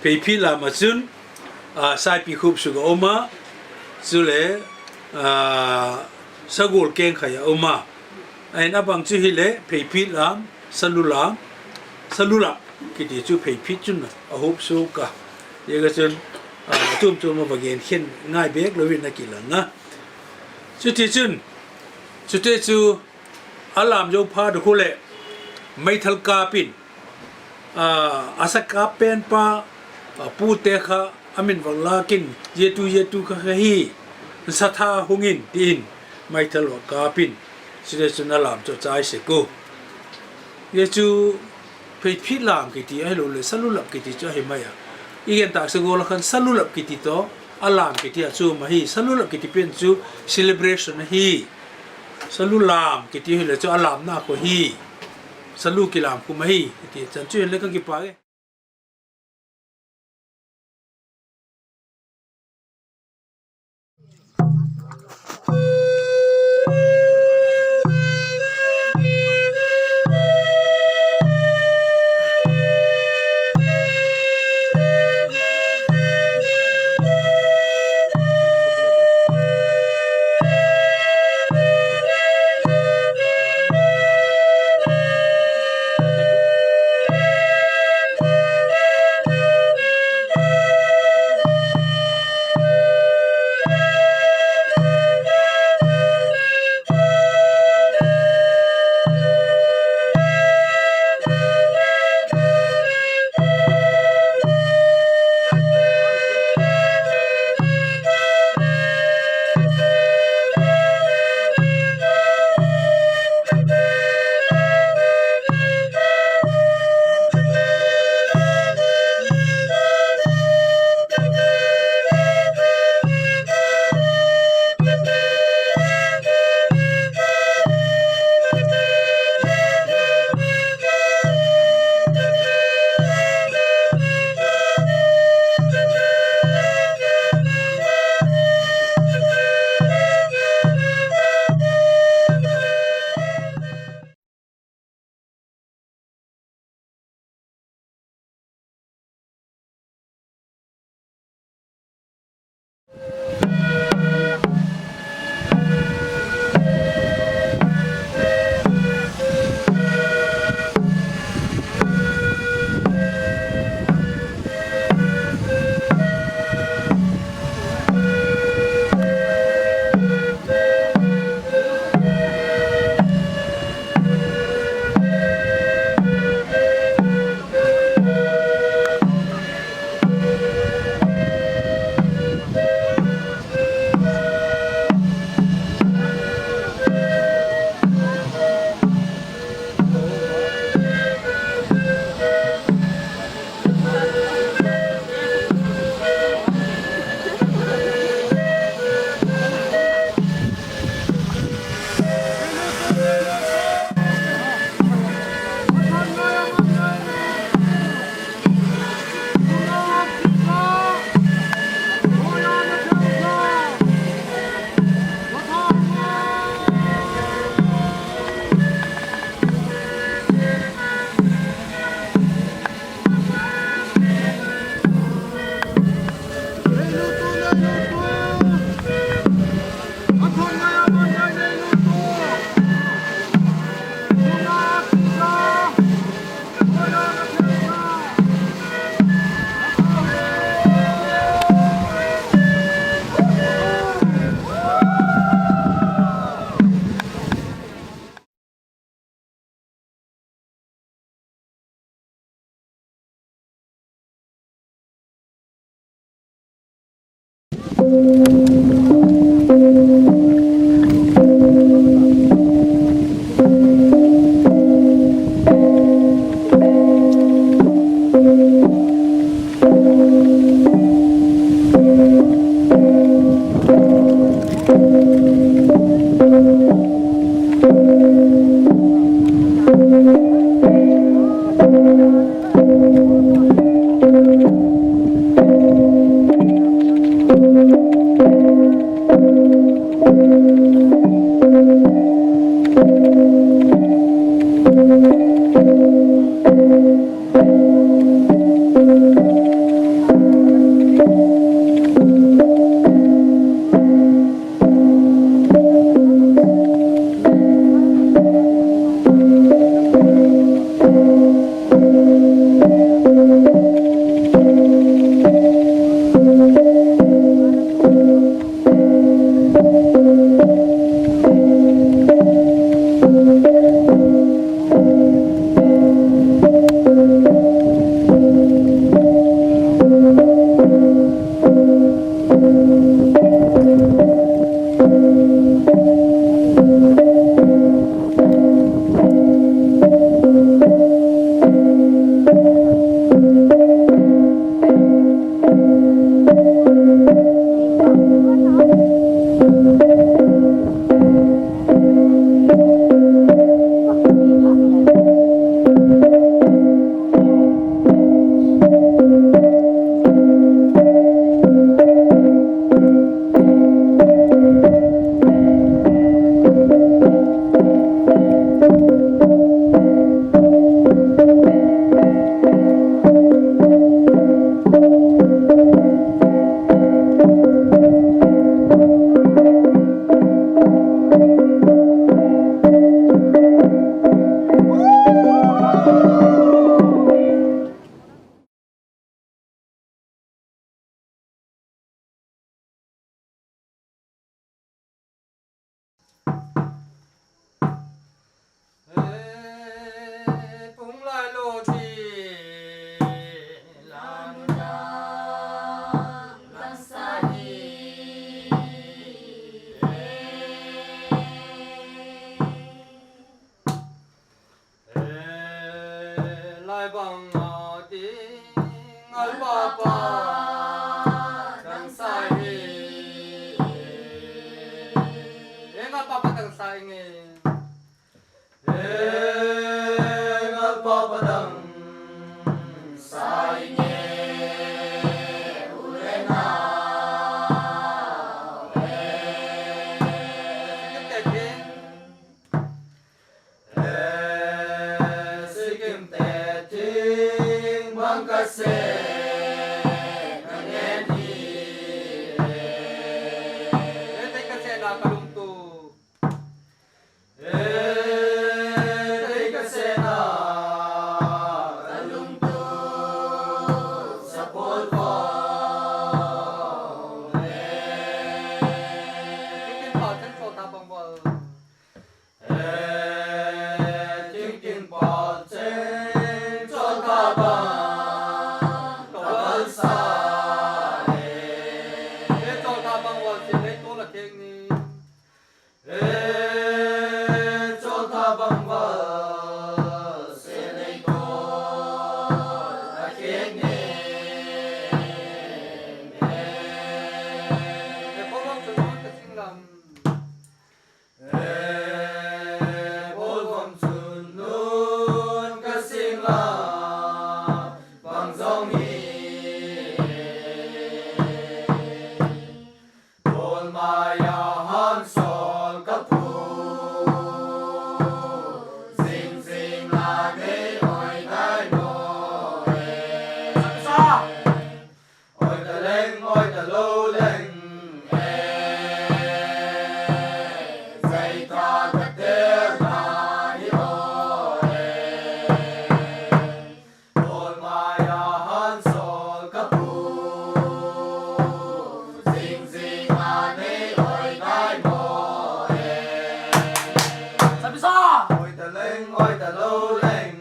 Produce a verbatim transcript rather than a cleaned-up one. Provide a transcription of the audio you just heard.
Pheiphit lam ah chun, a, Saipi Khupsuk a um a, chule, a, Sagual Kengkhai a um a. Ahin a bang chu hileh Pheiphit lam, Salu lam, Salu lap kiti chu Pheiphit chun a hupsuk a. Ziaka chun, a, tuam tuam a va gen khen ngai bek lo in a kilang a. Chutichun, chute chu a lam zo phat khu leh meithal kâp in, a, a sa kâp penpa, a, pute kha a min vak lâk in, zia tu, zia tu kha kha hi, satha hung in, ti in, meithal va kâp in, chule chun a lam chu a chai sek u. Zia chu Pheiphit lam kiti ahiloleh Salu lap kiti chu ahi mai a. I gen tâk sek gual a khan Salu lap kiti tawh a lam kiti a chuam ahi. Salu lap kiti pen chu celebration ahi. Salu lam kiti hileh chu a lamna khu hi. Salu kilam khum ahi, ti chan chu hinle ka kipak e. Bang a ding ngal pa pa dang sa hi. E ngal pa pa dang sa i nge. E ngal pa pa dang sa i nge. U le nau e. Sikimte thing. E, sikimte thing bang ka se, ka ngen hi. E, tei ka se na ka lungtup. E, tei ka se na ka lungtup. Sa pawl ko. E, sikim pa chen so ta bang bol. E, thingting pal cheng chawltha bang ka bal sa e. E, chawltha bang bal se lei to la keng ni. E, chawltha bang bal se lei to la keng ni. E, e, pawlvawm chun nun ka sing lam. E, pawlvawm chun nun ka sing lam, bang zong hi. Pawl mai a hansawl ka pu, zing zing a nei awi dai maw e. Sa. Awi ta leng, awi ta lo leng e, zai ta ka tel ta hi aw e. Pawl mai a hansawl ka pu, zing zing a nei awi dai maw e. Sa bisa. Awi ta leng, awi ta lo leng.